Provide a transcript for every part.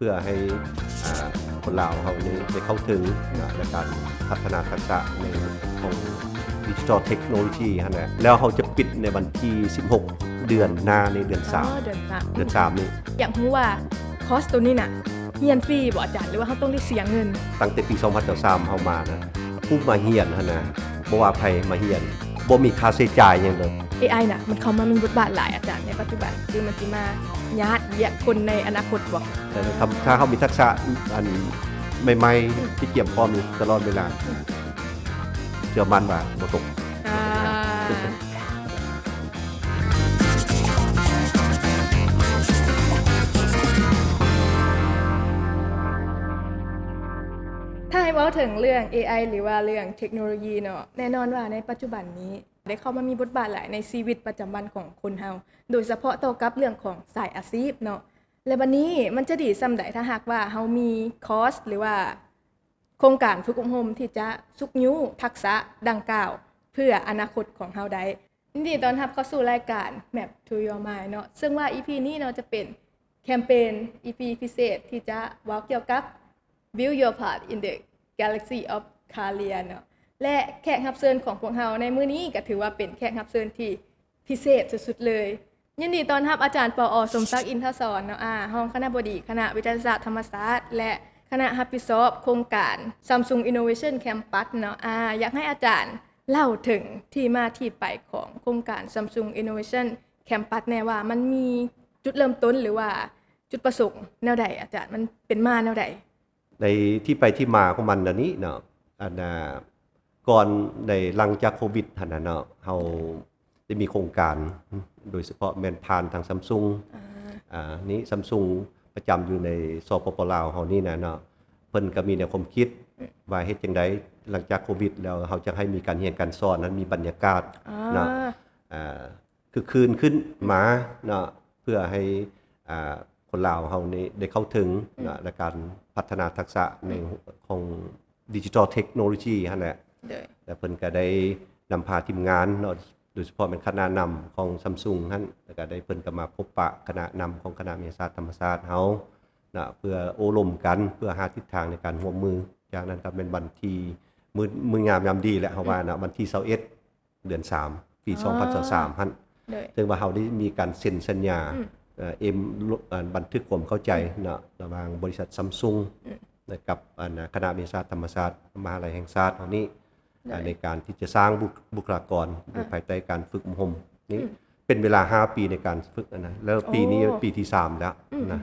ພື່ອໃຫ້ ອ່າ ຄົນລາວເຮົານີ້ໄດ້ເຂົ້າເຖິງນະ ໃນການພັດທະນາທັກສະໃນຂອງດິຈິຕອນເທັກໂນໂລຢີຫັ້ນແຫຼະ. ແລ້ວເຮົາຈະປິດໃນວັນທີສິບຫົກ ເດືອນໜ້ານີ້ ເດືອນສາມ ອໍ ເດືອນສາມ ເດືອນສາມນີ້. ຢາກຮູ້ວ່າຄອສໂຕນີ້ນະ ຮຽນຟຣີບໍ່ອາຈານ ຫຼືວ່າເຮົາຕ້ອງໄດ້ເສຍເງິນ? ຕັ້ງແຕ່ປີສອງພັນຊາວສາມເຮົາມານະ ຜູ້ມາຮຽນຫັ້ນນະ ບໍ່ວ່າໃຜມາຮຽນ ບໍ່ມີຄ່າໃຊ້ຈ່າຍຫຍັງເລີຍ. ເອໄອນະ ມັນເຂົ້າມາມີບົດບາດຫຼາຍອາຈານໃນປັດຈຸບັນ ຄືມັນຊິມາຍາດວຽກຄົນໃນອະນາຄົດບໍ່? ແຕ່ຖ້າ ຖ້າເຮົາມີທັກສະອັນໃໝ່ໆ ທີ່ກຽມພ້ອມຢູ່ຕະຫຼອດເວລາ ເຊື່ອໝັ້ນວ່າບໍ່ຕົກ. ອ່າ ຖ້າໃຫ້ເວົ້າເຖິງເລື່ອງເອໄອ ຫຼືວ່າເລື່ອງເທັກໂນໂລຢີເນາະ ແນ່ນອນວ່າໃນປັດຈຸບັນນີ້ ໄດ້ເຂົ້າມາມີບົດບາດຫຼາຍໃນຊີວິດປະຈຳວັນຂອງຄົນເຮົາ ໂດຍສະເພາະຕໍ່ກັບເລື່ອງຂອງສາຍອາຊີບເນາະ. ແລະ ບັດນີ້ມັນຈະດີສ່ຳໃດ ຖ້າຫາກວ່າເຮົາມີຄອສ ຫຼືວ່າໂຄງການຝຶກອົບຮົມທີ່ຈະຊຸກຍູ້ທັກສະດັ່ງກ່າວ ເພື່ອອະນາຄົດຂອງເຮົາໄດ້. ຍິນດີຕ້ອນຮັບເຂົ້າສູ່ລາຍການ Map to Your Mind ເນາະ ເຊິ່ງວ່າອີພີນີ້ເນາະ ຈະເປັນແຄມເປນອີພີພິເສດທີ່ຈະເວົ້າກ່ຽວກັບ Build Your Path in the Galaxy of Career ເນາະ ແລະ ແຂກຮັບເຊີນຂອງພວກເຮົາໃນມື້ນີ້ກໍຖືວ່າເປັນແຂກຮັບເຊີນທີ່ພິເສດສຸດໆເລີຍ. ຍິນດີຕ້ອນຮັບອາຈານ ປອ ສົມສັກ ອິນທະສອນເນາະ ອາ ຮອງຄະນະບໍດີຄະນະວິທະຍາສາດທຳມະຊາດ ແລະ ຄະນະຮັບຜິດຊອບໂຄງການ Samsung Innovation Campus ເນາະ ອາ ຢາກໃຫ້ອາຈານເລົ່າເຖິງທີ່ມາທີ່ໄປຂອງໂຄງການ Samsung Innovation Campus ແດ່ວ່າມັນມີຈຸດເລີ່ມຕົ້ນ ຫຼືວ່າຈຸດປະສົງແນວໃດອາຈານ ມັນເປັນມາແນວໃດ? ໃນທີ່ໄປທີ່ມາຂອງມັນອັນນີ້ເນາະ ອັນ ອ່າ ກ່ອນໃນ ຫຼັງຈາກໂຄວິດຫັ້ນນະເນາະ ເຮົາໄດ້ມີໂຄງການ ໂດຍສະເພາະແມ່ນຜ່ານທາງ Samsung ອ່າ ອ່າ ນີ້ Samsung ປະຈຳຢູ່ໃນ ສປປ ລາວ ເຮົານີ້ນະເນາະ ເພິ່ນກໍມີແນວຄວາມຄິດ ອືມ ວ່າເຮັດຈັ່ງໃດຫຼັງຈາກໂຄວິດແລ້ວ ເຮົາຈະໃຫ້ມີການຮຽນການສອນນັ້ນມີບັນຍາກາດ ອ່າ ເນາະ ອ່າ ຄຶກຄື້ນຂຶ້ນມາເນາະ ເພື່ອໃຫ້ ອ່າ ຄົນລາວເຮົານີ້ໄດ້ເຂົ້າເຖິງ ອືມ ນະ ໃນການພັດທະນາທັກສະໃນ ອືມ ຂອງດິຈິຕອນເທັກໂນໂລຢີຫັ້ນແຫຼະ ໂດຍ ແລະ ເພິ່ນກໍໄດ້ນຳພາທີມງານເນາະ ໂດຍສະເພາະແມ່ນຄະນະນຳຂອງ Samsung ຫັ້ນ ແລ້ວກໍໄດ້ ເພິ່ນກໍມາພົບປະຄະນະນຳຂອງຄະນະວິທະຍາສາດທຳມະຊາດເຮົານະ ເພື່ອໂອ້ລົມກັນ ເພື່ອຫາທິດທາງໃນການຮ່ວມມື. ຈາກນັ້ນກໍແມ່ນວັນທີ ມື້ ມື້ງາມຍາມດີແຫຼະ ເຮົາວ່ານະ ອືມ ວັນທີຊາວເອັດ ເດືອນສາມ ປີ ອໍ ສອງພັນຊາວສາມຫັ້ນ ໂດຍ ເຊິ່ງວ່າເຮົາໄດ້ມີການເຊັນສັນຍາ ອືມ ເອີ ເອັມ ເອີ ບັນທຶກຄວາມເຂົ້າໃຈ ອືມ ເນາະ ລະຫວ່າງບໍລິສັດ Samsung ອືມ ກັບ ອັນ ຄະນະວິທະຍາສາດທຳມະຊາດ ມະຫາໄລແຫ່ງຊາດເຮົານີ້ ໂດຍ ໃນການທີ່ຈະສ້າງບຸກ ບຸກຄະລາກອນ ອ່າ ພາຍໃຕ້ການຝຶກອົບຮົມນີ້ ອືມ ເປັນເວລາຫ້າປີໃນການຝຶກນະ ແລ້ວປີນີ້ ໂອ້ ປີທີສາມແລ້ວ ອືມ ນະ.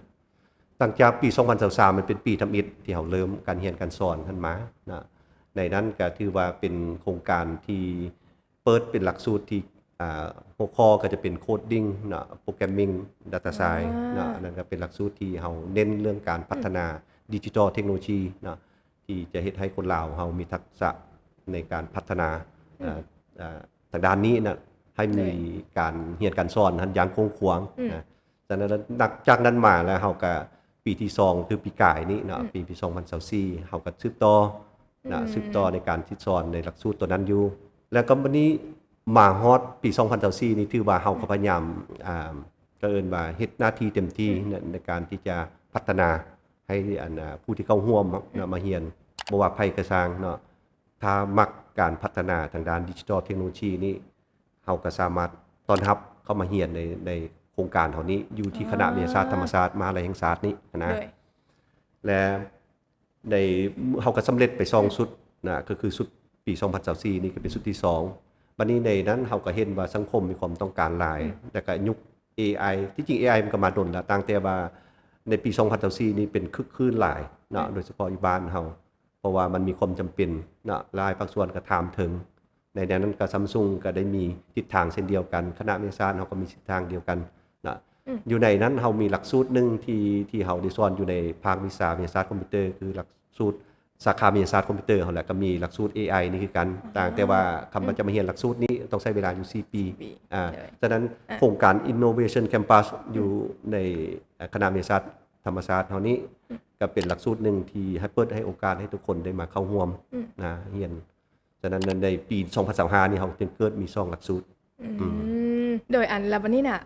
ຫຼັງຈາກປີສອງພັນຊາວສາມ ມັນເປັນປີທຳອິດທີ່ເຮົາເລີ່ມການຮຽນການສອນຫັ້ນມານະ ໃນນັ້ນກໍຖືວ່າເປັນໂຄງການທີ່ເປີດເປັນຫຼັກສູດທີ່ ອ່າ ຫົວຂໍ້ກໍຈະເປັນ Coding ເນາະ Programming Data Science ອ່າ ເນາະ ອັນນັ້ນກໍເປັນຫຼັກສູດທີ່ເຮົາເນັ້ນເລື່ອງການ ອືມ ພັດທະນາດິຈິຕອນເທັກໂນໂລຢີເນາະ ທີ່ຈະເຮັດໃຫ້ຄົນລາວເຮົາມີທັກສະໃນການພັດທະນາ ອືມ ເອີ ເອີ ທາງດ້ານນີ້ນະ ໃຫ້ມີ ໂດຍ ການຮຽນການສອນຫັ້ນຢ່າງກວ້າງຂວາງ ອືມ ນະ. ຈາກນັ້ນ ນັບຈາກນັ້ນມາແລ້ວ ເຮົາກະ ປີທີສອງ ຄືປີກາຍນີ້ເນາະ ອືມ ປີ ປີສອງພັນຊາວສີ່ ເຮົາກະສືບຕໍ່ນະ ອືມ ສືບຕໍ່ໃນການສິດສອນໃນຫຼັກສູດຕົວນັ້ນຢູ່ ແລ້ວກໍບັດນີ້ມາຮອດປີສອງພັນຊາວສີ່ນີ້ ຖືວ່າເຮົາ ອືມ ກໍພະຍາຍາມ ອ່າ ກໍເອີ້ນວ່າເຮັດໜ້າທີ່ເຕັມທີ່ ອືມ ໃນ ໃນການທີ່ຈະພັດທະນາໃຫ້ ອັນ ອ່າ ຜູ້ທີ່ເຂົ້າຮ່ວມເນາະ ອືມ ມາຮຽນ ບໍ່ວ່າໃຜກໍຊ່າງເນາະ ຖ້າມັກການພັດທະນາທາງດ້ານດິຈິຕອນເທັກໂນໂລຢີນີ້ ເຮົາກໍສາມາດຕ້ອນຮັບເຂົ້າມາຮຽນໃນ ໃນໂຄງການເຮົານີ້ ຢູ່ທີ່ຄະນະວິທະຍາສາດທຳມະຊາດ ມະຫາໄລແຫ່ງຊາດນີ້ນະ ໂດຍ ແລະ ໃນ ເຮົາກໍສຳເລັດໄປສອງ ອືມ ຊຸດນະ ກໍຄືຊຸດປີສອງພັນຊາວສີ່ນີ້ກໍເປັນຊຸດທີສອງ ບັດນີ້ໃນນັ້ນເຮົາກໍເຫັນວ່າສັງຄົມມີຄວາມຕ້ອງການຫຼາຍ ອືມ ແລ້ວກໍຍຸກເອໄອ ທີ່ຈິງເອໄອມັນກໍມາດົນແລ້ວ ຕ່າງແຕ່ວ່າໃນປີສອງພັນຊາວສີ່ນີ້ເປັນຄຶກຄື້ນຫຼາຍເນາະ ອືມ ໂດຍສະເພາະຢູ່ບ້ານເຮົາ ເພາະວ່າມັນມີຄວາມຈຳເປັນເນາະ ຫຼາຍພາກສ່ວນກໍຖາມເຖິງ ໃນແນວນັ້ນກໍ Samsung ກໍໄດ້ມີທິດທາງເຊັ່ນດຽວກັນ ຄະນະວິທະຍາສາດເຮົາກໍມີທິດທາງດຽວກັນເນາະ ອືມ ຢູ່ໃນນັ້ນເຮົາມີຫຼັກສູດໜຶ່ງທີ່ ທີ່ເຮົາໄດ້ສອນຢູ່ໃນພາກວິຊາວິທະຍາສາດຄອມພິວເຕີ ຄືຫຼັກສູດສາຂາວິທະຍາສາດຄອມພິວເຕີເຮົາແຫຼະ ກໍມີຫຼັກສູດເອໄອນີ້ຄືກັນ ອືມ ຕ່າງແຕ່ວ່າຄຳວ່າຈະມາຮຽນຫຼັກສູດນີ້ຕ້ອງໃຊ້ເວລາຢູ່ສີ່ປີ ສີ່ປີ ອ່າ ໂດຍ ສະນັ້ນ ອ່າ ໂຄງການ Innovation Campus ອືມ ຢູ່ໃນ ອ່າ ຄະນະວິທະຍາສາດທຳມະຊາດເຮົານີ້ ອືມ ກໍເປັນຫຼັກສູດໜຶ່ງທີ່ໃຫ້ເປີດໃຫ້ໂອກາດໃຫ້ທຸກຄົນໄດ້ມາເຂົ້າຮ່ວມ ອືມ ນະ ຮຽນ ສະນັ້ນໃນປີສອງພັນຊາວຫ້ານີ້ ເຮົາຈຶ່ງເກີດມີສອງຫຼັກສູດ ອືມ ອືມ ໂດຍ ອັນ ແລ້ວບັດນີ້ນະ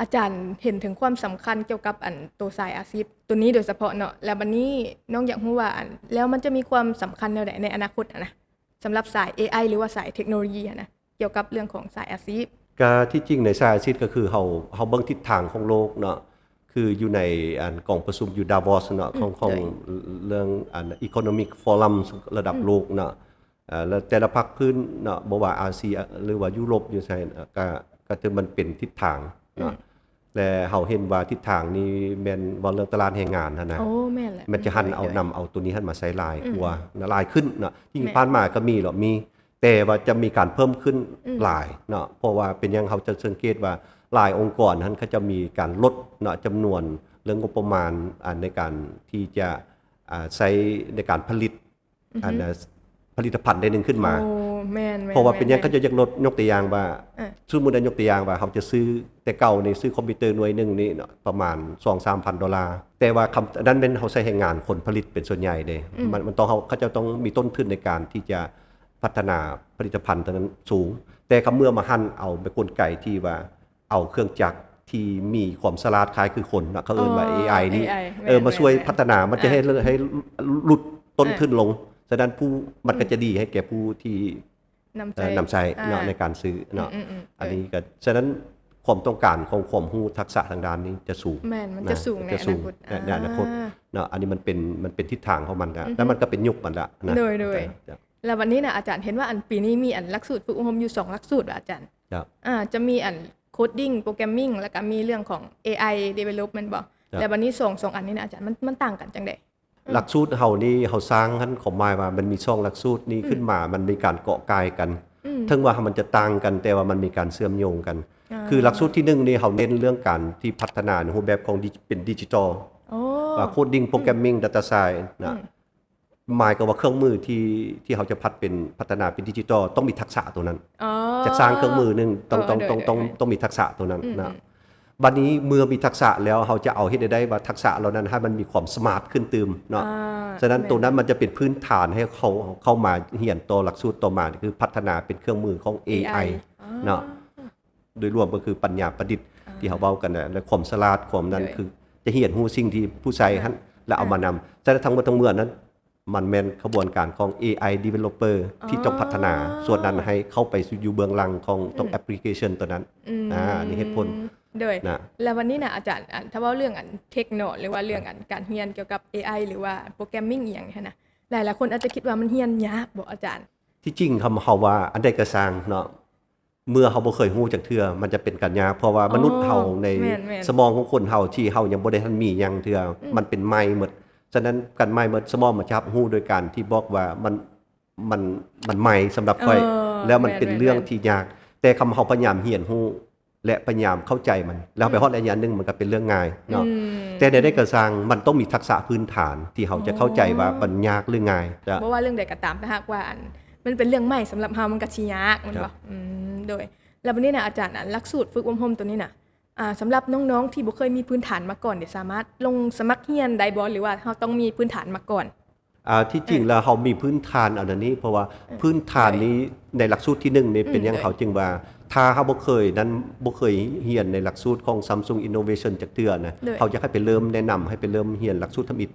ອາຈານເຫັນເຖິງຄວາມສຳຄັນກ່ຽວກັບອັນໂຕສາຍອາຊີບໂຕນີ້ໂດຍສະເພາະເນາະ ແລ້ວບັດນີ້ນ້ອງຢາກຮູ້ວ່າອັນ ແລ້ວມັນຈະມີຄວາມສຳຄັນແນວໃດໃນອະນາຄົດຫັ້ນນະ ສຳລັບສາຍເອໄອ ຫຼືວ່າສາຍເທັກໂນໂລຢີຫັ້ນນະ ກ່ຽວກັບເລື່ອງຂອງສາຍອາຊີບ? ກະທີ່ຈິງໃນສາຍອາຊີບກໍຄືເຮົາ ເຮົາເບິ່ງທິດທາງຂອງໂລກເນາະ ຄືຢູ່ໃນອັນກອງປະຊຸມຢູ່ Davos ເນາະ ຂອງ ຂອງເລື່ອງອັນ Economic Forum ລະດັບໂລກເນາະ ເອີ ແລະແຕ່ລະພາກພື້ນເນາະ ບໍ່ວ່າອາເຊຍ ຫຼືວ່າຢູໂຣບ ຢູ່ໃສ ກະ ກະຖືມັນເປັນທິດທາງເນາະ ແລະເຮົາເຫັນວ່າທິດທາງນີ້ແມ່ນເວົ້າເລື່ອງຕະຫຼາດແຮງງານຫັ້ນນະ ໂອ້ ແມ່ນແຫຼະ ມັນຈະຫັນເອົາ ນຳເອົາໂຕນີ້ຫັ້ນມາໃຊ້ຫຼາຍກວ່າ ຫຼາຍຂຶ້ນເນາະ ທີ່ຜ່ານມາກໍມີເນາະ ມີ ແຕ່ວ່າຈະມີການເພີ່ມຂຶ້ນຫຼາຍເນາະ ເພາະວ່າເປັນຫຍັງ ເຮົາຈະສັງເກດວ່າຫຼາຍອົງກອນຫັ້ນ ເຂົາເຈົ້າມີການລົດເນາະ ຈຳນວນເລື່ອງງົບປະມານ ອັນ ໃນການທີ່ຈະ ອ່າ ໃຊ້ໃນການຜະລິດ ອັນ ນະ ຜະລິດຕະພັນໃດໜຶ່ງຂຶ້ນມາ ໂອ້ ແມ່ນໆ ເພາະວ່າເປັນຫຍັງ ເຂົາເຈົ້າຢາກລົດ ຍົກຕົວຢ່າງວ່າ ສົມມຸດວ່າ ຍົກຕົວຢ່າງວ່າ ເຮົາຈະຊື້ ແຕ່ເກົ່ານີ້ຊື້ຄອມພິວເຕີໜ່ວຍໜຶ່ງນີ້ເນາະ ປະມານສອງສາມພັນໂດລາ ແຕ່ວ່າຄຳ ອັນນັ້ນແມ່ນເຮົາໃຊ້ແຮງງານຄົນຜະລິດເປັນສ່ວນໃຫຍ່ເດ້ ມັນ ມັນຕ້ອງ ເຂົາ ເຂົາເຈົ້າຕ້ອງມີຕົ້ນທຶນໃນການທີ່ຈະພັດທະນາຜະລິດຕະພັນຕົວນັ້ນສູງ ແຕ່ຄຳເມື່ອມາຫັນເອົາແບບກົນໄກທີ່ວ່າ ເອົາເຄື່ອງຈັກທີ່ມີຄວາມສະຫຼາດຄ້າຍຄືຄົນນະ ເຂົາເອີ້ນວ່າ ເອໄອ ນີ້ ເອີ ມາຊ່ວຍພັດທະນາ ມັນຈະເຮັດໃຫ້ຫຼຸດຕົ້ນທຶນລົງ ສະນັ້ນຜູ້ ມັນກໍຈະດີໃຫ້ແກ່ຜູ້ທີ່ນຳໃຊ້ເນາະ ໃນການຊື້ເນາະ ອັນນີ້ກໍ ສະນັ້ນຄວາມຕ້ອງການຂອງຄວາມຮູ້ທັກສະທາງດ້ານນີ້ຈະສູງ ແມ່ນ ມັນຈະສູງໃນອະນາຄົດ ໃນອະນາຄົດເນາະ ອັນນີ້ມັນເປັນ ມັນເປັນທິດທາງຂອງມັນ ແລ້ວມັນກໍເປັນຍຸກມັນລະ ໂດຍ ແລ້ວບັດນີ້ນະ ອາຈານ ເຫັນວ່າອັນປີນີ້ມີອັນຫຼັກສູດຝຶກອົບຮົມຢູ່ສອງຫຼັກສູດ ອາຈານ ອ່າ ຈະມີອັນ coding programming ແລ້ວກໍມີເລື່ອງຂອງ ເອໄອ development ບໍ່ ແລ້ວບັດນີ້ສອງ ສອງອັນນີ້ນະ ອາຈານ ມັນ ມັນຕ່າງກັນຈັ່ງໃດ? ຫຼັກສູດເຮົານີ້ ເຮົາສ້າງຫັ້ນ ຄວາມໝາຍວ່າມັນມີສອງຫຼັກສູດນີ້ຂຶ້ນມາ ມັນມີການເກາະກ່າຍກັນ ເຖິງວ່າມັນຈະຕ່າງກັນ ແຕ່ວ່າມັນມີການເຊື່ອມໂຍງກັນ ຄືຫຼັກສູດທີໜຶ່ງນີ້ ເຮົາເນັ້ນເລື່ອງການທີ່ພັດທະນາໃນຮູບແບບຂອງດິ ເປັນດິຈິຕອລ ວ່າ coding programming data science ນະ ໝາຍຄວາມວ່າເຄື່ອງມືທີ່ ທີ່ເຮົາຈະພັດເປັນ ພັດທະນາເປັນດິຈິຕອລ ຕ້ອງມີທັກສະໂຕນັ້ນ ຈະສ້າງເຄື່ອງມືໜຶ່ງ ຕ້ອງ ຕ້ອງ ຕ້ອງ ຕ້ອງ ຕ້ອງມີທັກສະໂຕນັ້ນນະ ບັດນີ້ເມື່ອມີທັກສະແລ້ວ ເຮົາຈະເອົາເຮັດໃດໄດ້ວ່າທັກສະເຫຼົ່ານັ້ນໃຫ້ມັນມີຄວາມສະມາດຂຶ້ນຕື່ມເນາະ ສະນັ້ນໂຕນັ້ນມັນຈະເປັນພື້ນຖານໃຫ້ເຂົາ ເຂົ້າມາຮຽນຕໍ່ຫຼັກສູດຕໍ່ມາ ຄືພັດທະນາເປັນເຄື່ອງມືຂອງ ເອໄອ ເນາະ ໂດຍລວມກໍຄືປັນຍາປະດິດທີ່ເຮົາເວົ້າກັນນະ ແລະ ຄວາມສະຫຼາດ ຄວາມນັ້ນ ຄືຈະຮຽນຮູ້ສິ່ງທີ່ຜູ້ໃຊ້ຫັ້ນ ແລ້ວເອົາມານຳ ສະນັ້ນທັງໝົດທັງມວນນັ້ນ ມັນແມ່ນຂະບວນການຂອງ ເອໄອ developer ທີ່ຕ້ອງພັດທະນາສ່ວນນັ້ນໃຫ້ເຂົ້າໄປຢູ່ເບື້ອງຫຼັງຂອງຕົວ application ຕົວນັ້ນ ອືມ ອ່າ ນີ້ເຫດຜົນ ໂດຍ ນະ ແລ້ວວັນນີ້ນະອາຈານ ອັນ ຖ້າເວົ້າເລື່ອງອັນ tech ເນາະ ຫຼືວ່າເລື່ອງອັນການຮຽນກ່ຽວກັບ ເອໄອ ຫຼືວ່າ programming ອີ່ຫຍັງຫັ້ນນະ ຫຼາຍໆຄົນອາດຈະຄິດວ່າມັນຮຽນຍາກບໍ່ອາຈານ? ທີ່ຈິງ ຄຳເຮົາວ່າອັນໃດກໍຊ່າງເນາະ ເມື່ອເຮົາບໍ່ເຄີຍຮູ້ຈັກເທື່ອ ມັນຈະເປັນການຍາກ ເພາະວ່າມະນຸດເຮົາໃນສະໝອງຂອງຄົນເຮົາທີ່ເຮົາຍັງບໍ່ໄດ້ທັນມີຫຍັງເທື່ອ ມັນເປັນໃໝ່ໝົດ ສະນັ້ນການໃໝ່ໝົດ ສະໝອງມັນຈະຮັບຮູ້ໂດຍການທີ່ບອກວ່າມັນ ມັນ ມັນໃໝ່ສຳລັບຂ້ອຍ ແລ້ວມັນເປັນເລື່ອງທີ່ຍາກ ແຕ່ຄຳເຮົາພະຍາຍາມຮຽນຮູ້ ແລະ ພະຍາຍາມເຂົ້າໃຈມັນ ແລ້ວໄປຮອດໄລຍະໜຶ່ງມັນກໍເປັນເລື່ອງງ່າຍເນາະ ແຕ່ໃດໆກໍຊ່າງ ມັນຕ້ອງມີທັກສະພື້ນຖານທີ່ເຮົາຈະເຂົ້າໃຈວ່າມັນຍາກ ຫຼື ງ່າຍ ບໍ່ວ່າເລື່ອງໃດກໍຕາມ ຖ້າຫາກວ່າອັນ ມັນເປັນເລື່ອງໃໝ່ສຳລັບເຮົາ ມັນກໍຊິຍາກ ແມ່ນບໍ່? ອືມ ໂດຍ ແລ້ວບັດນີ້ນະອາຈານ ອັນຫຼັກສູດຝຶກອົບຮົມໂຕນີ້ນະ ອ່າ ສຳລັບນ້ອງໆທີ່ບໍ່ເຄີຍມີພື້ນຖານມາກ່ອນເດ ສາມາດລົງສະໝັກຮຽນໄດ້ບໍ່ ຫຼືວ່າເຮົາຕ້ອງມີພື້ນຖານມາກ່ອນ? ອ່າ ທີ່ຈິງແລ້ວເຮົາມີພື້ນຖານອັນນັ້ນນີ້ ເພາະວ່າພື້ນຖານນີ້ໃນຫຼັກສູດທີໜຶ່ງນີ້ ເປັນຫຍັງເຮົາຈຶ່ງວ່າ ຖ້າເຮົາບໍ່ເຄີຍນັ້ນ ບໍ່ເຄີຍຮຽນໃນຫຼັກສູດຂອງ Samsung Innovation ຈັກເທື່ອນະ ເຮົາຢາກໃຫ້ໄປເລີ່ມ ແນະນຳໃຫ້ໄປເລີ່ມຮຽນຫຼັກສູດທຳອິດ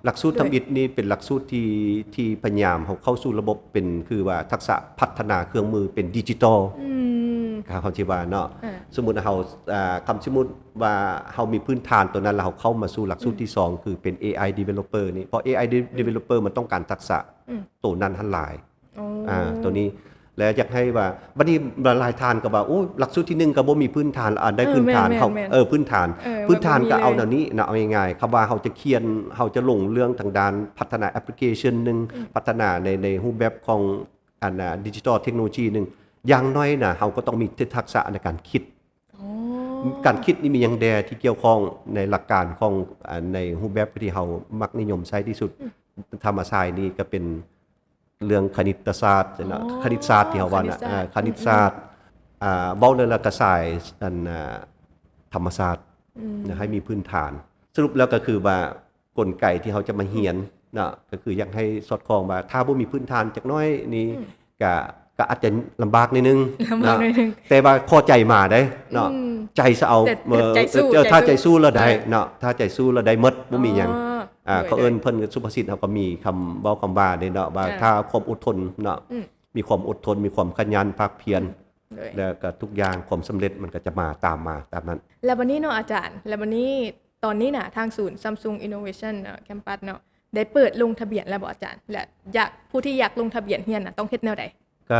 ຫຼັກສູດທຳອິດນີ້ເປັນຫຼັກສູດທີ່ ທີ່ພະຍາຍາມເຮົາເຂົ້າສູ່ລະບົບເປັນ ຄືວ່າທັກສະພັດທະນາເຄື່ອງມືເປັນດິຈິຕອລ ອືມ ເຮົາຊິວ່າເນາະ ສົມມຸດເຮົາ ອ່າ ຄຳສົມມຸດວ່າເຮົາມີພື້ນຖານໂຕນັ້ນ ແລ້ວເຮົາເຂົ້າມາສູ່ຫຼັກສູດທີສອງ ຄືເປັນ ເອໄອ developer ນີ້ ເພາະ ເອໄອ developer ມັນຕ້ອງການທັກສະໂຕນັ້ນຫັ້ນຫຼາຍ ອ່າ ໂຕນີ້ ແລະ ຢາກໃຫ້ວ່າ ບັດນີ້ຫຼາຍໆທ່ານກໍວ່າ ໂອ້ ຫຼັກສູດທີໜຶ່ງກໍບໍ່ມີພື້ນຖານ ອັນໃດພື້ນຖານ ເອີ ແມ່ນໆ ເຮົາ ເອີ ພື້ນຖານ ເອີ ພື້ນຖານກໍເອົາແນວນີ້ນະ ເອົາງ່າຍໆ ຄຳວ່າເຮົາຈະຂຽນ ເຮົາຈະລົງເລື່ອງທາງດ້ານພັດທະນາແອັບພລິເຄຊັນໜຶ່ງ ພັດທະນາໃນ ໃນຮູບແບບຂອງ ອັນ ດິຈິຕອລເທັກໂນໂລຊີໜຶ່ງ ຢ່າງໜ້ອຍນະ ເຮົາກໍຕ້ອງມີທັກສະໃນການຄິດ ການຄິດນີ້ມີຫຍັງແດ່ທີ່ກ່ຽວຂ້ອງໃນຫຼັກການຂອງ ໃນຮູບແບບທີ່ເຮົາມັກນິຍົມໃຊ້ທີ່ສຸດ ທຳມະຊາຍນີ້ກໍເປັນ ເລື່ອງຄະນິດຕະສາດເນາະ ຄະນິດສາດທີ່ເຮົາເວົ້ານະ ຄະນິດສາດ ເວົ້າແລ້ວລະກະສາຍ ອັນ ທຳມະຊາດ ໃຫ້ມີພື້ນຖານ ສະຫຼຸບແລ້ວກໍຄືວ່າ ກົນໄກທີ່ເຮົາຈະມາຮຽນເນາະ ກໍຄືຢາກໃຫ້ສອດຄ່ອງວ່າ ຖ້າບໍ່ມີພື້ນຖານຈັກໜ້ອຍນີ້ ກະ ກ ກໍອາດຈະລຳບາກໜ້ອຍໜຶ່ງ ລຳບາກໜ້ອຍໜຶ່ງ ເນາະ ແຕ່ວ່າຂໍໃຈມາເດ້ເນາະ ອືມ ໃຈຊະເອົາ ແຕ່ ເອີ ແຕ່ໃຈສູ້ ເອີ ຖ້າໃຈ ໃຈ ໃຈສູ້ແລ້ວໄດ້ ເອີ ເນາະ ຖ້າໃຈສູ້ແລ້ວໄດ້ໝົດ ບໍ່ມີຫຍັງ ອໍ ອ່າ ໂດຍ ເຂົາເອີ້ນ ໂດຍ ເພິ່ນ ສຸພາສິດເຮົາກໍມີຄຳເວົ້າຄຳວ່າເດ້ເນາະ ວ່າ ອ່າ ຖ້າຄວາມອົດທົນເນາະ ອືມ ມີຄວາມອົດທົນ ມີຄວາມຂະຫຍັນພາກພຽນ ອືມ ໂດຍ ແລ້ວກໍທຸກຢ່າງ ຄວາມສຳເລັດມັນກໍຈະມາຕາມມາຕາມນັ້ນ. ແລ້ວບັດນີ້ເນາະອາຈານ ແລ້ວບັດນີ້ຕອນນີ້ນະ ທາງສູນ Samsung Innovation ເນາະ Campus ເນາະ ໄດ້ເປີດລົງທະບຽນແລ້ວບໍ່ອາຈານ? ແລະ ຢາກ ຜູ້ທີ່ຢາກລົງທະບຽນຮຽນນະ ຕ້ອງເຮັດແນວໃດ? ກໍ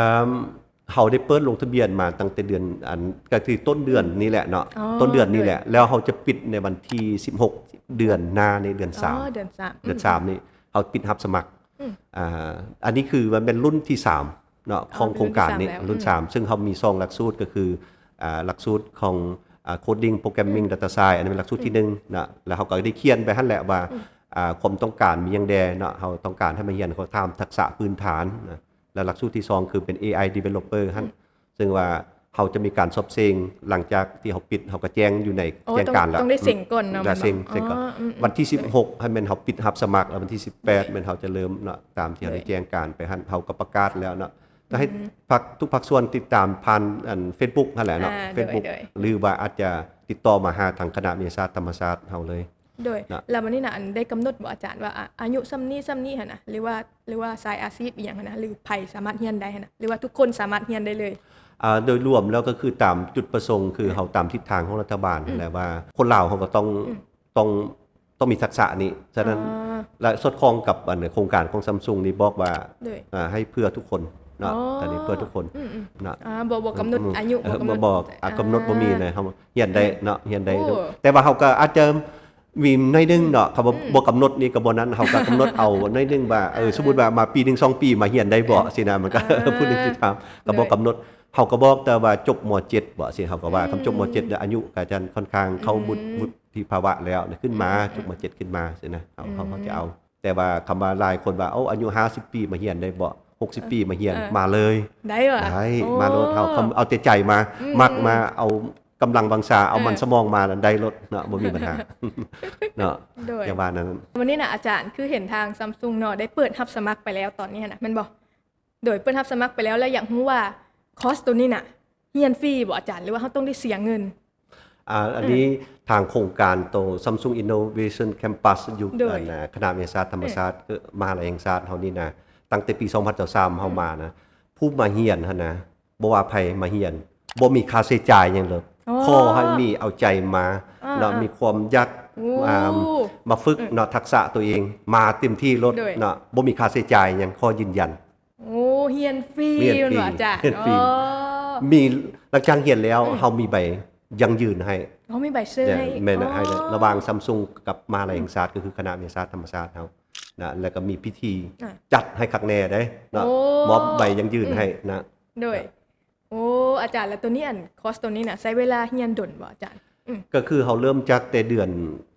ເຮົາໄດ້ເປີດລົງທະບຽນມາຕັ້ງແຕ່ເດືອນ ອັນ ກໍຄືຕົ້ນເດືອນນີ້ແຫຼະເນາະ ອໍ ຕົ້ນເດືອນນີ້ແຫຼະ ໂດຍ ແລ້ວເຮົາຈະປິດໃນວັນທີສິບຫົກ ເດືອນໜ້ານີ້ ເດືອນສາມ ອໍ ເດືອນສາມ ເດືອນສາມນີ້ເຮົາປິດຮັບສະໝັກ ອືມ ອ່າ ອັນນີ້ຄືມັນເປັນລຸ້ນທີສາມເນາະ ອໍ ຂອງໂຄງການນີ້ ເປັນລຸ້ນທີສາມແລ້ວ ລຸ້ນທີສາມ ອືມ ຊຶ່ງເຮົາມີສອງຫຼັກສູດ ກໍຄື ອ່າ ຫຼັກສູດຂອງ ອ່າ Coding Programming ອືມ Data Science ອັນນີ້ເປັນຫຼັກສູດທີ ອືມ ໜຶ່ງເນາະ ແລ້ວເຮົາກໍໄດ້ຂຽນໄປຫັ້ນແຫຼະວ່າ ອືມ ອ່າ ຄວາມຕ້ອງການມີຫຍັງແດ່ເນາະ ເຮົາຕ້ອງການໃຫ້ມາຮຽນ ເຂົາຖາມທັກສະພື້ນຖານນະ ແລ້ວຫຼັກສູດທີສອງຄືເປັນ ເອໄອ Developer ຫັ້ນ ອືມ ຊຶ່ງວ່າເຮົາຈະມີການສອບເສັງ ຫຼັງຈາກທີ່ເຮົາປິດ ເຮົາກໍແຈ້ງຢູ່ໃນ ອໍ ແຈ້ງການແລ້ວ ຕ້ອງ ຕ້ອງໄດ້ເສັງກ່ອນເນາະ ໄດ້ເສັງ ເສັງກ່ອນ ອໍ ອືມໆ ວັນທີສິບຫົກ ໂດຍ ໃຫ້ແມ່ນເຮົາປິດຮັບສະໝັກ ແລ້ວວັນທີສິບແປດ ໂດຍ ແມ່ນເຮົາຈະເລີ່ມເນາະ ຕາມທີ່ເຮົາ ໂດຍ ໄດ້ແຈ້ງການໄປຫັ້ນ ເຮົາກໍປະກາດແລ້ວເນາະ ກໍໃຫ້ ອືມ ຝາກ ທຸກພາກສ່ວນຕິດຕາມຜ່ານ ອັນ Facebook ຫັ້ນແຫຼະເນາະ ອ່າ Facebook ໂດຍໆ ຫຼືວ່າອາດຈະຕິດຕໍ່ມາຫາທາງຄະນະວິທະຍາສາດທຳມະຊາດເຮົາເລີຍ ໂດຍ ເນາະ ແລ້ວບັດນີ້ນະ ອັນ ໄດ້ກຳນົດບໍ່ອາຈານ ວ່າ ອາ ອາຍຸສ່ຳນີ້ສ່ຳນີ້ຫັ້ນນະ ຫຼືວ່າ ຫຼືວ່າສາຍອາຊີບອີ່ຫຍັງຫັ້ນນະ ຫຼືໃຜສາມາດຮຽນໄດ້ຫັ້ນນະ ຫຼືວ່າທຸກຄົນສາມາດຮຽນໄດ້ເລີຍ? ອ່າ ໂດຍລວມແລ້ວກໍຄືຕາມຈຸດປະສົງ ຄື ອ່າ ເຮົາຕາມທິດທາງຂອງລັດຖະບານ ອືມ ແຫຼະວ່າຄົນລາວເຮົາກໍຕ້ອງ ອືມ ຕ້ອງ ຕ້ອງມີທັກສະນີ້ ສະນັ້ນ ອ່າ ແລະ ສອດຄ່ອງກັບ ອັນ ໂຄງການຂອງ Samsung ນີ້ບອກວ່າ ໂດຍ ອ່າ ໃຫ້ເພື່ອທຸກຄົນເນາະ ອໍ ອັນນີ້ເພື່ອທຸກຄົນ ອືມໆ ເນາະ ອ່າ ບໍ່ ບໍ່ກຳນົດ ອືມໆ ອາຍຸ ເອີ ບໍ່ກຳນົດ ບໍ່ບອກ ອ່າ ກຳນົດບໍ່ມີນະ ເຮົາຮຽນໄດ້ ອ່າ ເນາະ ຮຽນໄດ້ ໂອ້ ແຕ່ວ່າເຮົາກໍອາດຈະມີໜ້ອຍໜຶ່ງເນາະ ອືມ ຄຳວ່າ ອືມ ບໍ່ກຳນົດນີ້ກໍບໍ່ນັ້ນ ເຮົາກໍກຳນົດເອົາໜ້ອຍໜຶ່ງວ່າ ເອີ ອ່າ ສົມມຸດວ່າມາປີໜຶ່ງສອງປີມາຮຽນໄດ້ບໍ່ ອ່າ ຊີ້ນະ ມັນກໍ ອ່າ ຜູ້ໜຶ່ງຊິຖາມ ກໍບໍ່ກຳນົດ ໂດຍ ເຮົາກໍບອກແຕ່ວ່າຈົບ ມ.ເຈັດ ບໍ່ ຊີ້ ເຮົາກໍວ່າ ອືມ ຄັນຈົບ ມ.ເຈັດ ແລ້ວອາຍຸກໍຈະຄ່ອນຂ້າງເຂົ້າ ອືມ ວຸດ ວຸດ ທິພາວະແລ້ວນະ ຂຶ້ນມາ ອືມໆໆ ຈົບ ມ.ເຈັດ ຂຶ້ນມາຊີ້ນະ ເຮົາ ອືມ ເຮົາ ເຮົາຈະເອົາ ແຕ່ວ່າຄຳວ່າຫຼາຍຄົນວ່າ ໂອ້ ອາຍຸຫ້າສິບປີມາຮຽນໄດ້ບໍ່ ຫົກສິບປີມາຮຽນ ເອີ ມາເລີຍ ໄດ້ຫວາ? ໄດ້ ໂອ້ ມາໂລດ ເຮົາ ເອົາແຕ່ໃຈມາ ອືມ ມັກມາ ເອົາກຳລັງວັງຊາ ເອົາ ເອີ ມັນສະໝອງມາ ນັ້ນໄດ້ໂລດເນາະ ບໍ່ມີບັນຫາເນາະ ໂດຍ ຢ່າວ່ານັ້ນ ວັນນີ້ນະອາຈານ ຄືເຫັນທາງ Samsung ເນາະ ໄດ້ເປີດຮັບສະໝັກໄປແລ້ວຕອນນີ້ຫັ້ນນະ ແມ່ນບໍ່? ໂດຍ ເປີດຮັບສະໝັກໄປແລ້ວ ແລ້ວຢາກຮູ້ວ່າຄອສໂຕນີ້ນະ ຮຽນຟຣີບໍ່ອາຈານ ຫຼືວ່າເຮົາຕ້ອງໄດ້ເສຍເງິນ? ອ່າ ອັນນີ້ ອືມ ທາງໂຄງການໂຕ Samsung Innovation Campus ຢູ່ ໂດຍ ອັນ ຄະນະວິທະຍາສາດທຳມະຊາດ ເອີ ມະຫາໄລແຫ່ງຊາດເຮົານີ້ນະ ຕັ້ງແຕ່ປີສອງພັນຊາວສາມເຮົາ ອືມ ມານະ ຜູ້ມາຮຽນຫັ້ນນະ ບໍ່ວ່າໃຜມາຮຽນ ບໍ່ມີຄ່າໃຊ້ຈ່າຍຫຍັງເລີຍ ອໍ ຂໍໃຫ້ມີເອົາໃຈມາ ອ່າ ເນາະ ອ່າ ມີຄວາມຢາກ ໂອ້ ອ່າ ມາຝຶກ ອືມ ເນາະ ທັກສະຕົວເອງ ມາເຕັມທີ່ໂລດ ໂດຍ ເນາະ ບໍ່ມີຄ່າໃຊ້ຈ່າຍຫຍັງ ຂໍຢືນຢັນ ໂອ້ ຮຽນຟຣີ ຮຽນຟຣີ ແມ່ນບໍ່ອາຈານ? ຮຽນຟຣີ ອໍ ມີຫຼັງຈາກຮຽນແລ້ວ ອືມ ເຮົາມີໃບຢັ້ງຢືນໃຫ້ ເຮົາມີໃບເຊີໃຫ້ ແມ່ນ ອໍ ໃຫ້ເລີຍ ລະຫວ່າງ Samsung ກັບມະຫາໄລແຫ່ງຊາດ ອືມ ກໍຄືຄະນະວິທະຍາສາດທຳມະຊາດເຮົານະ ແລ້ວກໍມີພິທີ ອ່າ ຈັດໃຫ້ຄັກແນ່ເດ້ເນາະ ໂອ້ ມອບໃບຢັ້ງຢືນໃຫ້ ອືມ ນະ ໂດຍ ໂອ້ ອາຈານ ແລ້ວໂຕນີ້ ອັນ ຄອສໂຕນີ້ນະ ໃຊ້ເວລາຮຽນດົນບໍ່ອາຈານ? ອືມ ກໍຄືເຮົາເລີ່ມຈາກແຕ່ເດືອນ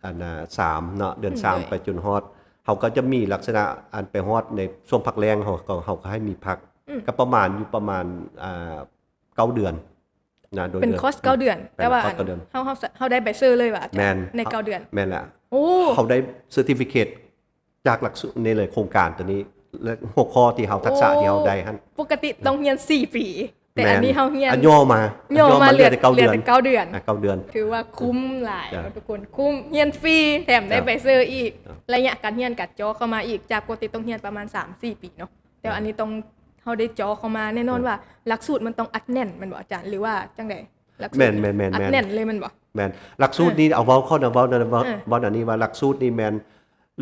ອັນນະ ສາມເນາະ ເດືອນ ອືມ ສາມ ໂດຍ ໄປຈົນຮອດ ເຮົາກໍຈະມີລັກສະນະ ອັນ ໄປຮອດໃນຊ່ວງພັກແລ້ງ ເຮົາກໍ ເຮົາກໍໃຫ້ມີພັກ ອືມ ກໍປະມານ ຢູ່ປະມານ ອ່າ ເກົ້າເດືອນນະ ໂດຍ ເປັນຄອສເກົ້າເດືອນ ແຕ່ວ່າ ອັນ ເຮົາ ເຮົາ ເຮົາໄດ້ໃບເຊີເລີຍວ່າອາຈານ? ແມ່ນ ໃນເກົ້າເດືອນ ແມ່ນແຫຼະ ໂອ້ ເຮົາໄດ້ certificate ຈາກຫຼັກສູດນີ້ເລີຍ ໂຄງການໂຕນີ້ ແລະ ຫົວຂໍ້ທີ່ເຮົາ ໂອ້ ທັກສະທີ່ເຮົາໄດ້ຫັ້ນ ປົກກະຕິຕ້ອງຮຽນສີ່ປີ ແຕ່ ແມ່ນ ອັນນີ້ເຮົາຮຽນ ອ່ະ ຫຍໍ້ມາ ຫຍໍ້ມາ ຫຍໍ້ມາເຫຼືອແຕ່ເກົ້າເດືອນ ເຫຼືອແຕ່ເກົ້າເດືອນ ອ່ະ ເກົ້າເດືອນ ຖືວ່າຄຸ້ມຫຼາຍ ຈ້ະ ເນາະທຸກຄົນ ຄຸ້ມ ຮຽນຟຣີ ແຖມໄດ້ ຈ້ະ ໃບເຊີອີກ ຈ້ະ ໄລຍະການຮຽນກໍເຈາະເຂົ້າມາອີກ ຈາກປົກກະຕິຕ້ອງຮຽນປະມານສາມສີ່ປີເນາະ ແຕ່ວ່າ ຈ້ະ ອັນນີ້ຕ້ອງ ເຮົາໄດ້ເຈາະເຂົ້າມາ ແນ່ນອນ ອືມ ວ່າຫຼັກສູດມັນຕ້ອງອັດແໜ້ນແມ່ນບໍ່ອາຈານ ຫຼືວ່າຈັ່ງໃດ? ຫຼັກສູດ ແມ່ນໆໆໆ ອັດແໜ້ນເລີຍແມ່ນບໍ່? ແມ່ນ ຫຼັກສູດນີ້ ເອີ ເອົາເວົ້າເຂົ້ານະ ເວົ້ານະ ເວົ້າ ເອີ ເວົ້າອັນນີ້ວ່າຫຼັກສູດນີ້ແມ່ນ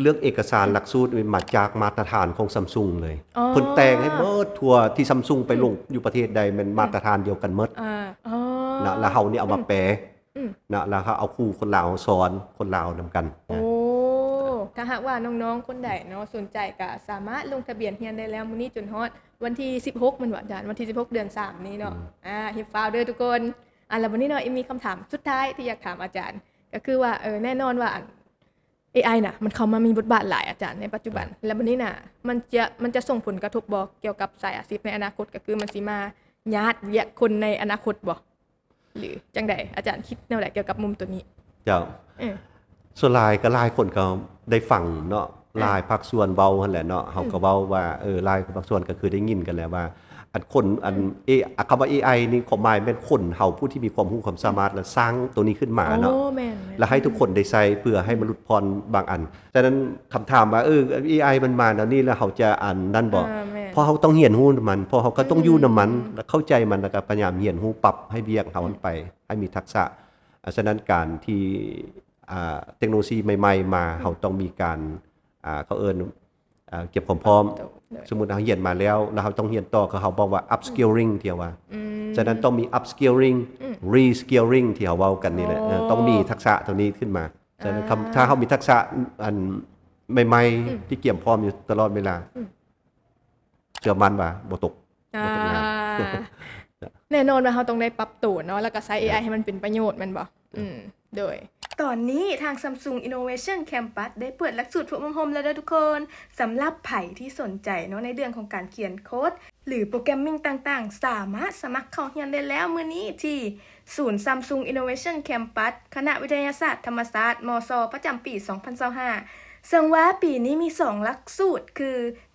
ເລື່ອງເອກະສານ ອືມ ຫຼັກສູດນີ້ມາຈາກມາດຕະຖານຂອງ Samsung ເລີຍ ອໍ ເພິ່ນແຕ່ງໃຫ້ໝົດທົ່ວທີ່ Samsung ໄປລົງ ອືມ ຢູ່ປະເທດໃດແມ່ນ ອືມ ມາດຕະຖານດຽວກັນໝົດ ອ່າ ອໍ ນະ ແລ້ວເຮົານີ້ເອົາມາ ອືມ ແປ ອືມ ນະ ແລ້ວເຮົາເອົາຄູຄົນລາວເຮົາສອນຄົນລາວນຳກັນ ໂອ້ ນະ ຖ້າຫາກວ່ານ້ອງໆຄົນໃດເນາະ ສົນໃຈກໍສາມາດລົງທະບຽນຮຽນໄດ້ແລ້ວ ມື້ນີ້ຈົນຮອດວັນທີສິບຫົກແມ່ນບໍ່ອາຈານ? ວັນທີສິບຫົກເດືອນສາມນີ້ເນາະ ອືມ ອ່າ ຮີບຟ້າວເດີທຸກຄົນ ອ່າ ແລ້ວບັດນີ້ເນາະ ເອມີຄຳຖາມສຸດທ້າຍທີ່ຢາກຖາມອາຈານ ກໍຄືວ່າ ເອີ ແນ່ນອນວ່າ ອັນ ເອໄອນະ ມັນເຂົ້າມາມີບົດບາດຫຼາຍອາຈານໃນປັດຈຸບັນ ແລ້ວບັດນີ້ນະ ມັນຈະ ມັນຈະສົ່ງຜົນກະທົບບໍ່ ກ່ຽວກັບສາຍອາຊີບໃນອະນາຄົດ ກໍຄືມັນຊິມາຍາດວຽກຄົນໃນອະນາຄົດບໍ່ ຫຼືຈັ່ງໃດ? ອາຈານຄິດແນວໃດກ່ຽວກັບມຸມໂຕນີ້? ເຈົ້າ ເອີ ສ່ວນຫຼາຍກໍຫຼາຍຄົນກໍໄດ້ຟັງເນາະ ເອີ ຫຼາຍພາກສ່ວນເວົ້າຫັ້ນແຫຼະເນາະ ເຮົາ ອືມ ກໍເວົ້າວ່າ ເອີ ຫຼາຍພາກສ່ວນກໍຄືໄດ້ຍິນກັນແຫຼະວ່າ ອັນຄົນ ອັນ ເອ ຄຳວ່າ ເອໄອ ນີ້ ຄວາມໝາຍແມ່ນຄົນເຮົາຜູ້ທີ່ມີຄວາມຮູ້ຄວາມສາມາດ ແລະ ສ້າງໂຕນີ້ຂຶ້ນມາເນາະ ແລະ ໃຫ້ທຸກຄົນໄດ້ໃຊ້ເພື່ອໃຫ້ມະນຸດຜ່ອນບາງອັນ. ສະນັ້ນ ຄຳຖາມວ່າ ເອີ ເອໄອ ມັນມາແນວນີ້ ແລ້ວເຮົາຈະອັນນັ້ນບໍ່? ເພາະເຮົາຕ້ອງຮຽນຮູ້ນຳມັນ ເພາະເຮົາກໍຕ້ອງຢູ່ນຳມັນ ແລະ ເຂົ້າໃຈມັນ ແລ້ວກໍພະຍາຍາມຮຽນຮູ້ ປັບໃຫ້ວຽກເຮົາມັນໄປ ໃຫ້ມີທັກສະ. ສະນັ້ນ ການທີ່ ອ່າ ເຕັກໂນໂລຊີໃໝ່ໆມາ ເຮົາຕ້ອງມີການ ອ່າ ເຂົາເອີ້ນ ອ່າ ກຽມຄວາມພ້ອມ. ສົມມຸດເຮົາຮຽນມາແລ້ວ ແລ້ວເຮົາຕ້ອງຮຽນຕໍ່ ຄືເຮົາເວົ້າວ່າ upskilling ທີ່ເຮົາວ່າ. ສະນັ້ນ ຕ້ອງມີ upskilling, reskilling ທີ່ເຮົາເວົ້າກັນນີ້ແຫຼະ. ເອີ ຕ້ອງມີທັກສະຕົວນີ້ຂຶ້ນມາ. ສະນັ້ນ ຖ້າເຮົາມີທັກສະອັນໃໝ່ໆ ທີ່ກຽມພ້ອມຢູ່ຕະຫຼອດເວລາ ເຊື່ອໝັ້ນວ່າບໍ່ຕົກ ບໍ່ຕົກງານ. ແນ່ນອນວ່າເຮົາຕ້ອງໄດ້ປັບໂຕເນາະ ແລ້ວກໍໃຊ້ ເອໄອ ໃຫ້ມັນເປັນປະໂຫຍດ ແມ່ນບໍ່? ອືມ ໂດຍ ຕອນນີ້ທາງ Samsung Innovation Campus ໄດ້ເປີດຫຼັກສູດຝຶກອົບຮົມແລ້ວເດີທຸກຄົນ. ສຳລັບໃຜທີ່ສົນໃຈເນາະ ໃນເລື່ອງຂອງການຂຽນໂຄດ ຫຼື ໂປຣແກຣມມິງຕ່າງໆ ສາມາດສະໝັກເຂົ້າຮຽນໄດ້ແລ້ວມື້ນີ້ທີ່ສູນ Samsung Innovation Campus ຄະນະວິທະຍາສາດທຳມະຊາດ ມຊ ປະຈຳປີສອງພັນຊາວຫ້າ ເຊິ່ງວ່າປີນີ້ມີສອງຫຼັກສູດ ຄື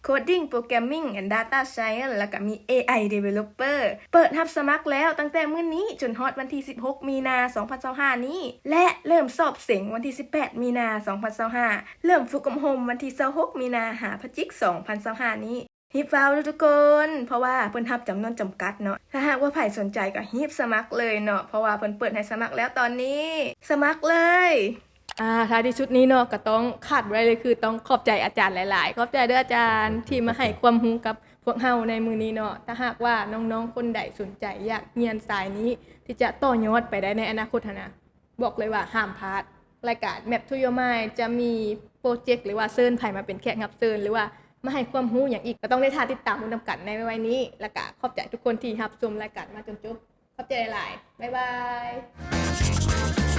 Coding Programming and Data Science ແລ້ວກໍມີ ເອໄອ Developer ເປີດຮັບສະໝັກແລ້ວຕັ້ງແຕ່ມື້ນີ້ຈົນຮອດວັນທີສິບຫົກ ມີນາ ສອງພັນຊາວຫ້ານີ້ ແລະ ເລີ່ມສອບເສັງວັນທີສິບແປດ ມີນາ ສອງພັນຊາວຫ້າ ເລີ່ມຝຶກອົບຮົມວັນທີຊາວຫົກ ມີນາ ຫາພະຈິກ ສອງພັນຊາວຫ້ານີ້. ຮີບຟ້າວເດີທຸກຄົນ ເພາະວ່າເພິ່ນຮັບຈຳນວນຈຳກັດເນາະ. ຖ້າຫາກວ່າໃຜສົນໃຈກໍຮີບສະໝັກເລີຍເນາະ ເພາະວ່າເພິ່ນເປີດໃຫ້ສະໝັກແລ້ວຕອນນີ້. ສະໝັກເລີຍ. ອ່າ ທ້າຍທີ່ສຸດນີ້ເນາະ ກໍຕ້ອງຂາດບໍ່ໄດ້ເລີຍ ຄືຕ້ອງຂອບໃຈອາຈານຫຼາຍໆ. ຂອບໃຈເດີອາຈານ ທີ່ມາໃຫ້ຄວາມຮູ້ກັບພວກເຮົາໃນມື້ນີ້ເນາະ. ຖ້າຫາກວ່ານ້ອງໆຄົນໃດສົນໃຈຢາກຮຽນສາຍນີ້ ທີ່ຈະຕໍ່ຍອດໄປໄດ້ໃນອະນາຄົດຫັ້ນນະ ບອກເລີຍວ່າຫ້າມພາດ. ລາຍການ Map to Your Mind ຈະມີໂປຣເຈັກ ຫຼືວ່າເຊີນໃຜມາເປັນແຂກຮັບເຊີນ ຫຼືວ່າມາໃຫ້ຄວາມຮູ້ຫຍັງອີກ ກໍຕ້ອງໄດ້ຖ້າຕິດຕາມເບິ່ງນຳກັນໃນໄວໆນີ້. ແລ້ວກໍຂອບໃຈທຸກຄົນທີ່ຮັບຊົມລາຍການມາຈົນຈົບ. ຂອບໃຈຫຼາຍໆ. ບາຍບາຍ.